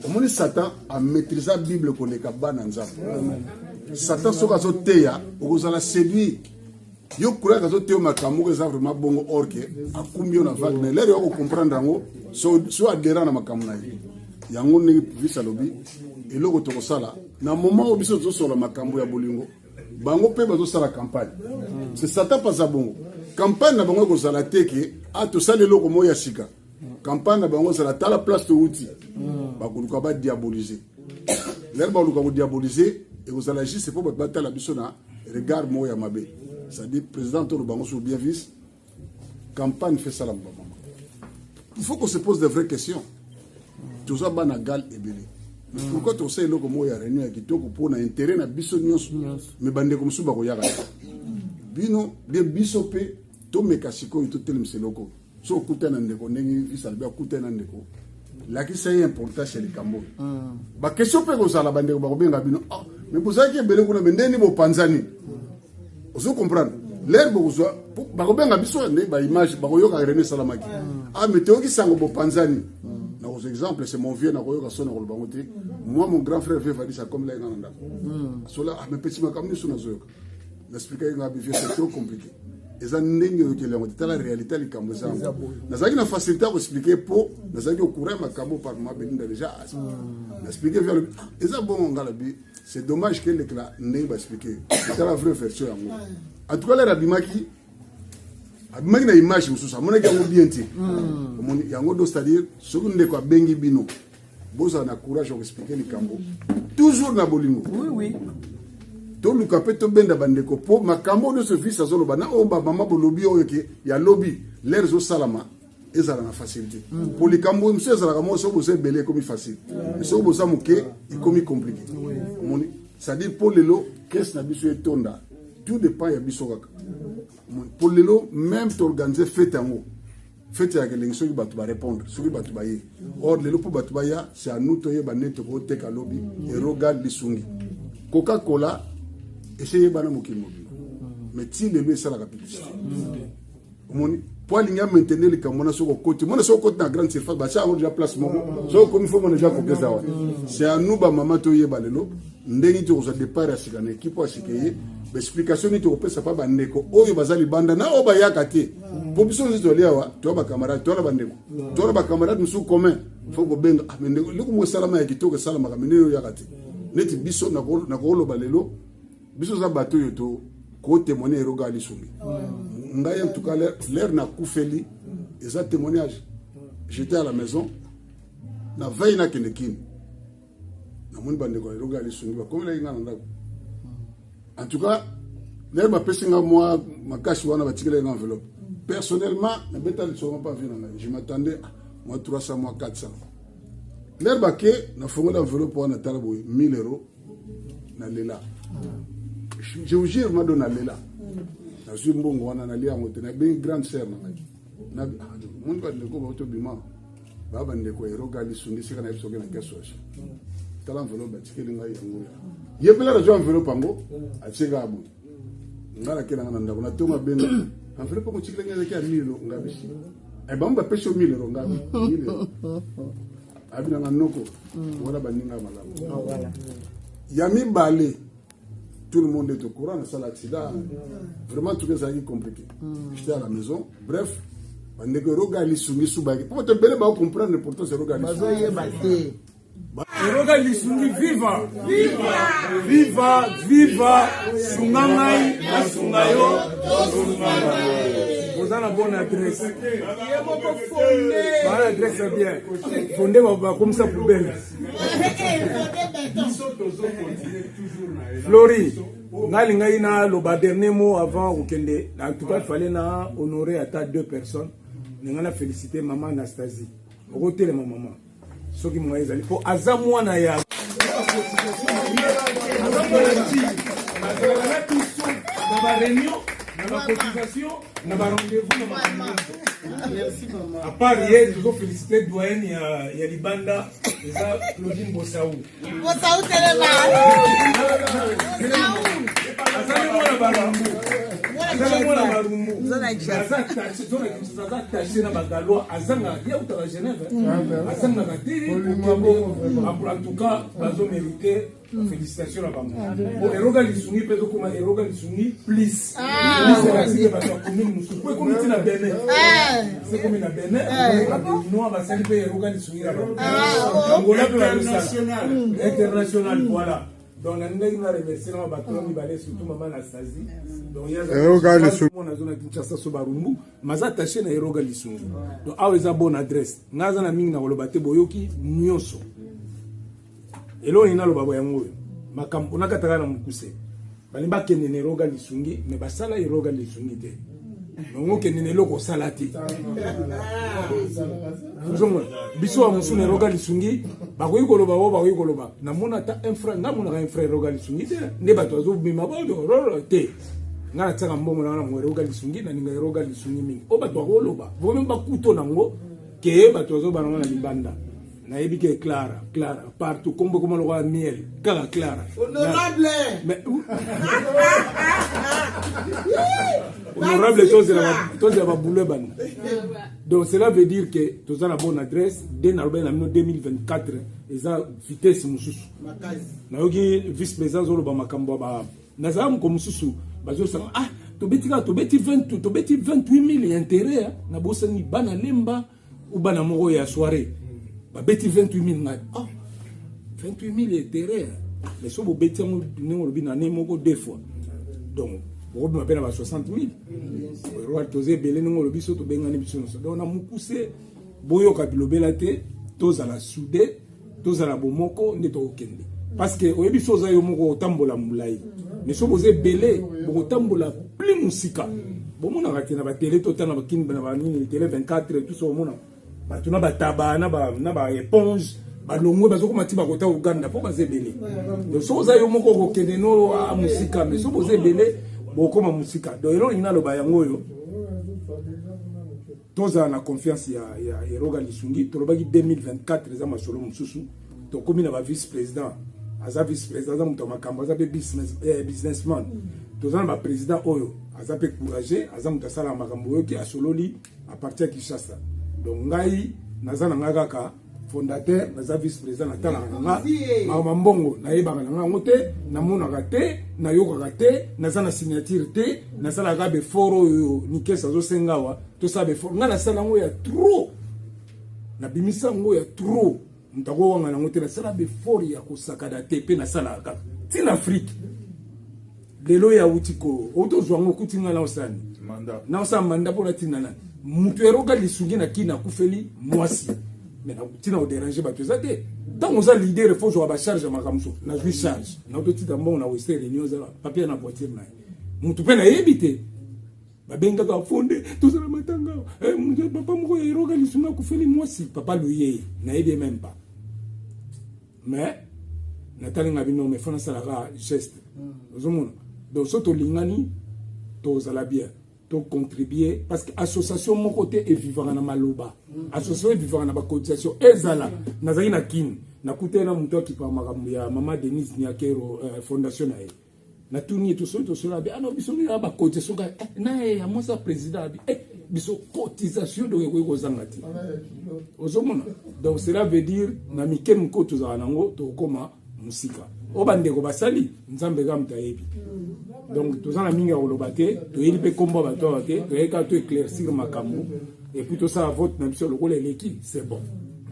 Omoni Satan amaîtrisa Bible koleka bana Nzambe. Satan soki azoteya, okozala séduire. Yo croyaka azoteya makambo moko eza vraiment bongo, or ke akumbi yo na vague na lere yo kocomprendre yango so adhérent na makambo na ye. Yango ndenge visi alobi, eloko tokosala na moment oyo biso tozosola makambo ya bolingo, bango mpe bazosala campagne. C'est Satan mpe aza bongo. Campagne na bango ekozala te ke a tosala eloko moko ya sika. Campagne na bango ezala tala place touti, bakoluka badiaboliser. Lere baluka kodiaboliser, ekozala juste mpo bato batala biso na regard moko ya mabe. C'est-à-dire président toloba bango so bien vice campagne fait salama. Bamama, il faut qu'on se pose de vraies questions. Toza bana Gal ebele, mais pourquoi tosala eloko moko ya réunion ya kitoko mpo na intérêt na biso nyonso, mais bandeko mosusu bakoyaka te? Bino bien, biso mpe tomeka sikoyo totelemisa eloko. So okutani na ndeko, ndenge visi alobi, akutani na ndeko, lakisa ye importance ya likambo oyo. Baquestion mpe kozala, bandeko bakobenga bino: ah, mais bozalaki ebele kuna, me ndeni bopanzani? Ozo comprendre, lere bokozwa bakobenga biso nde baimage, bakoyoka réunion esalamaki. Ah, mais toyoki sango bopanzani. Nakozwa exemple, c'est mon vieux, nakoyoka so nakoloba ngo te. Moi, mon grand frère vieux Vadis akomela ye nga na ndako sola. Ah, mais petit, makambo nyonso nazoyoka, naexplika nga bi: vieux, c'est trop compliqué, eza ndenge oyokeli yango te. Tala réalité ya likambo eza yango. Nazalaki na facilité ya koexpliquer mpo nazalaki au courant ya makambo par ma Belinda déjà. Naexpliquer vieux, alobi: ah, eza bongo. Nga lobi: c'est dommage ke elekela ndenge baexpliquer. Tala vraie version yango. En tout cas lere abimaki, abimaki na image mosusu, amonaki yango bien te. Omoni yango do, c'est-à-dire soki ndeko abengi bino, bozala na courage ya koexpliquer likambo toujours na bolingo. Oui, oui. Toluka mpe tobenda bandeko mpo makambo oyo nyonso visi azoloba na oyo bamama bolobi oyo ke ya lobi lere ezosalama, ezala na facilité. Mpo likambo mosusu ezalaka moko, soki boza ebele ekomi facile, mais soki boza moke ekomi compliqué. Omoni, c'est-à-dire mpo lelo caisse na biso etonda, tout dépend ya biso kaka. Mpo lelo même toorganiser fête yango, fête ya elengi, soki bato barépondre, soki bato baye. Or lelo mpo bato baya, c'est à nous toyeba nde tokoteka lobi Erogal Lisungi. Coca Cola esi eyebana mokili mobimba, mais ti lelo esalaka publicité. Omoni, po alingi amaintenir likambo wana. Soki okoti, mona, soki okoti na grande surface, batia yango déjà place moko. Soki okomi, fo mona déjà kokeza wana. C'est à nous bamama toyeba lelo ndenge tokozwa départ ya sika na équipe oyo ya sika eye, baexplication nini tokopesa mpa bandeko oyo baza libanda na oyo bayaka te. Mpo biso nyonso tozali awa, toya bacamarade, toya na bandeko, toya na bacamarade mosusu commun. Fo kobenga: ah, mais ndeko, eloko moko esalama ya kitoko esalamaka, me ndenge oyaka te? Neti biso nakoloba lelo, biso oza bato oyo to kotémoigner Eroga Lisungi. Ngai en tout cas l'heure nakufeli eza témoignage. J'étais à la maison na veille nakende Kini, namoni bandeko ya Eroga Lisungi bakomelaki ngai na ndako. En tout cas Naye bapesi nga mwa makasi wana, batikela nga enveloppe. Personnellement, nabeta lisolo mpa vie na ngai, je m'attendais mwa 300, mwa 400. Lere bake, nafongola enveloppe wana, tala boye, 1000 euros. Nalela, je vous jure, mado, nalela. Nazwi mbongo wana, nalia yango te. Nabengi grande sœur na ngai, moni bandeko bautobima, baa bandeko eroga lisungi, esika nayebi soki na keso tala enveloppe batikeli ngai yango. Ye mpela nazwi enveloppe yango, atie kaka boye. Ngai nakelanga na ndako, natonga benga enveloppe yango, tikeli ngai, ezalaki ya 1000 euro. Ngai bisi bango bapesi yo 1000 euro, ngai 1000 euro. Abi nanga noko wana, baninga malamu. Ya mibale, tout le monde est au courant, nasala accident, vraiment tout ezalaki compliqué, j'étais à la maison. Bref, bandeko eroga lisungi su bayaki po bato ebele bakocomprendre pourtant eroga. Bazoyeba te. Eroga lisungi, viva viva viva! Sunga ngai, nasunga yo. Oza na bonne adresse, bana adresse ya bien, fonde bakomisa poubelle. Flori, ngai lingai naloba dernier mot avant kokende. En tout cas, fallait na honorer ata deux personnes. Ninga na féliciter mama Anastasie. Okotelema mama soki moyen ezali, mpo aza mwana ya, aza mwana ti azalaka na biso na baréunion, na bacotisation, na barendez-vous, na makambo nyonso. À part ye, tozofélicité doyenne ya libanda, eza Claudine Bosau. Bosau, telema. Azali mwana Barumbu, azali mwana Barumbu, aza attaché na bagalois, azangaka te, autaka Genève, azangaka te. En tout cas, bazomérite félicitation na bango. Bo eroga lisungi mpe ezokoma eroga lisungi plus plus, elakisi bato ya commune mosusu, po ekomi ntina Benin, ekomi na Benin, babéninois basali mpe eroga lisungi na bango, Angola mpe bazosala international. Voilà, donc nalingaki na remercier na bato mibale, surtout mama Anastasie. Donc Eroga Lisungi. Nazo na Kinshasa so Barumbu, maza attaché na eroga lisungi. Donc awa eza bonne adresse. Ngai aza na mingi na koloba te, boyoki nyonso. Eloko nini naloba bo yango oyo makambo nakataka na mokuse. Balingi bakende na eroga lisungi, mais basala eroga lisungi te. Nongo okende na eloko osala te. Ozomona biso ya mosu na eroga lisungi, bakoki koloba o bakoki koloba. Namona ata un frère, ngai monaka un frère eroga lisungi te nde bato bazobima bo te. Ngai natiaka mbongo na wana mo eroga lisungi, nalinga eroga lisungi mingi. Oyo bato bakoloba vomi bakuto nango ke bato bazobana ngo na libanda. Nayebi ke Clara, Clara partout, kombo ekoma lokola miel, kaka Clara. Honorable. Mais honorable, tozela babulo ebanda. Donc cela veut dire que toza na bonne adresse. Nde nalobaki na bino, 2024 eza vitesse mosusu. Nayoki vice président azoloba makambo ya ba nazala moko mosusu bazosanga. Ah, tobeti kaka, tobeti 20, tobeti 28 000 ya intérêt. Nabosani bana Lemba ou bana moko ya soirée babeti 28 000. Ngai, ah, 28 000 intérêt, mais so bobeti yango ndenge olobi na année moko deux fois, donc bokobima mpe na ba 60 000 euro. Toza ebele ndenge olobi, so tobengani biso nyonso. Donc na mokuse, boyoka bilobela te, tozala soudé, tozala bomoko nde tokokende. Parce que oyebi, so oza yo moko, otambola molai, mais so boza ebele, bokotambola plus mosika. Bomonaka te na batele, totala bakini na banini, tele 24, tout ça, omona bato na bataba na baéponge balongwe, bazokoma ti bakota Uganda mpo baza ebele. Donc so oza yo moko, okokende no mosika, mais so boza ebele, bokoma mosika. Donc eloko nini naloba yango oyo, tozala na confiance ya eroga lisungi. Tolobaki 2024 eza masolo mosusu. Tokomi na bavice président, aza vice président, aza moto ya makambo, aza mpe businessman. Toza na baprésident oyo aza mpe courageux, aza moto asalaka makambo. Oyoki asololi à partir ya Kinshasa. Donc ngai naza na ngai kaka fondateur, naza vice président, natalaka na nga makambo mbongo, nayebaka na nga yango te, namonaka te, nayokaka te, naza na signature te. Nasalaka baeffort oyo Nikes azosenga awa, tosala baeffort. Ngai nasala yango ya trop, nabimisa yango ya trop, moto akowanga nango te. Nasala baeffort ya kosakana te, mpe nasalaka kaka ntina Afrique. Lelo oyo awuti ko outi ozwa yango, okuti ngai naosala nini? Naosala manda mpo natinda nani? Moto eroka lisungi na kini akufeli mwasi, mais ntina odéranger bato eza te. Ntango oza leader, faut ozwaka bacharge ya makambo. So nazwi charge, nautotika mbongo na Western Union, eza papier na voiture na ye. Motu mpe nayebi te. Babengaka fonde tozala matanga eh, papa moko ya eroga lisunga akufeli mwasi papa luye nayebi ye même pas mais natali nga bino mais fo nasalaka geste mm. ozomona donc so tolingani tozala bien tocontribue parce que association moko te evivaka na maloba mm. association evivaka na bacotisation ezala nazalaki na kini nakutani na moto akipaka makambo ya mama denise niakero euh, fondation na ye natuni ye tosoli tosoli abi ano ah biso nini ba cotisation kaka eh, na ye ya mwasi ya président abi eh, biso cotisation donc ekoki kozanga te ozomona donc cela veut dire na mike moko tozala nango tokokoma mosika oyo bandeko basali nzambe kaka moto ayebi donc toza na mingi ya koloba te toyebi mpe nkombo ya bato awa te toyei kaka to éclaircir makambo epuis tosala vote na biso lokola eleki c'est bon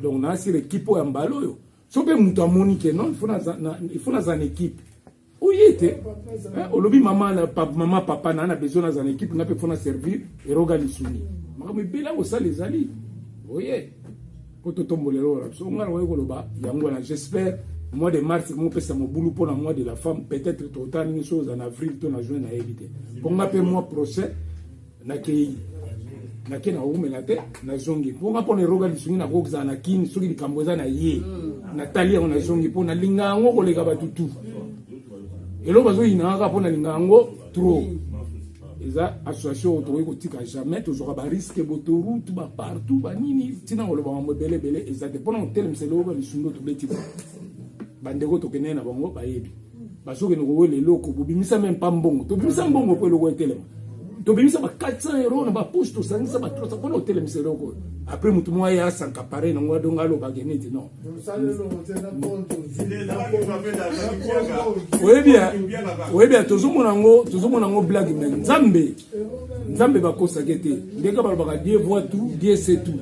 donc naasir ekipe oyo ya mbala oyo so mpe moto amoni ke non il faut nazala na équipe oye te olobi mama mama papa na na besoin nazala na équipe nga mpe fo na servir eroga lisuni makambo ebele akosala ezali oye mpo totombola eloko na biso ngai nakoki koloba yango wana j'espère mois de mars mopesa mobulu mpo na mois de la femme peut-être totala nini so oza na avril to na juin nayebi te mpo nga mpe mois prochain nakei nake nakoumela te nazongi mpo nga mpo na eroga lisungi nakoki na kini soki likambo eza na ye natali yango nazongi mpo nalinga yango koleka bato tu eloko bazoyina kaka mpo nalinga yango trop eza association oyo tokoki kotika jamais tozwaka bariske botorute bapartout banini ntina koloba mambo ebele ebele eza te mpona kotelemisa eloko ya lisungi oyo tobeti bandeko tokendeki na bango bayebi bazokende kowela eloko bobimisa meme pa mbongo tobimisa mbongo mpo eloko etelema tobimisa ba 400 euro na bapoche tosangisa ba 300 mpona kotelemisa eloko oyo après motu moko aya asankapare nango adonga alobake neti non oyebi oyebi tozomona yango tozomona yango blague me nzambe nzambe bakosake te ndenge balobaka dieu voit tout dieu sait tout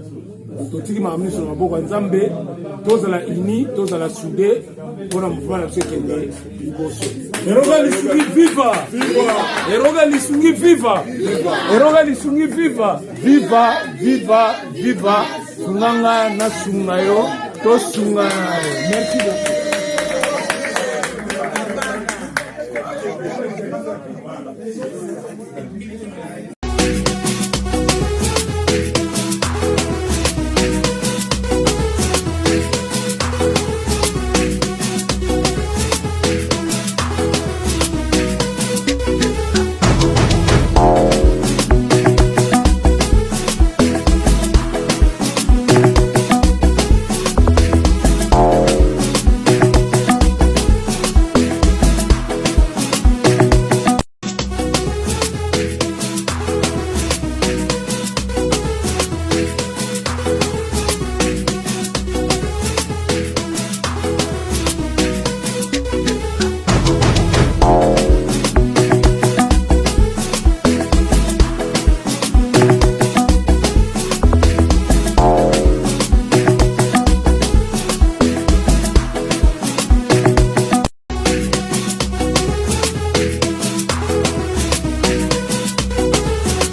totiki makambo nyonso na maboko ya nzambe tozala uni tozala soude mpo na mouvement na biso ekende liboso eroga lisungi viva eroga lisungi viva eroga lisungi viva viva viva viva sunga nga nasunga yo tosungana merci beaucoup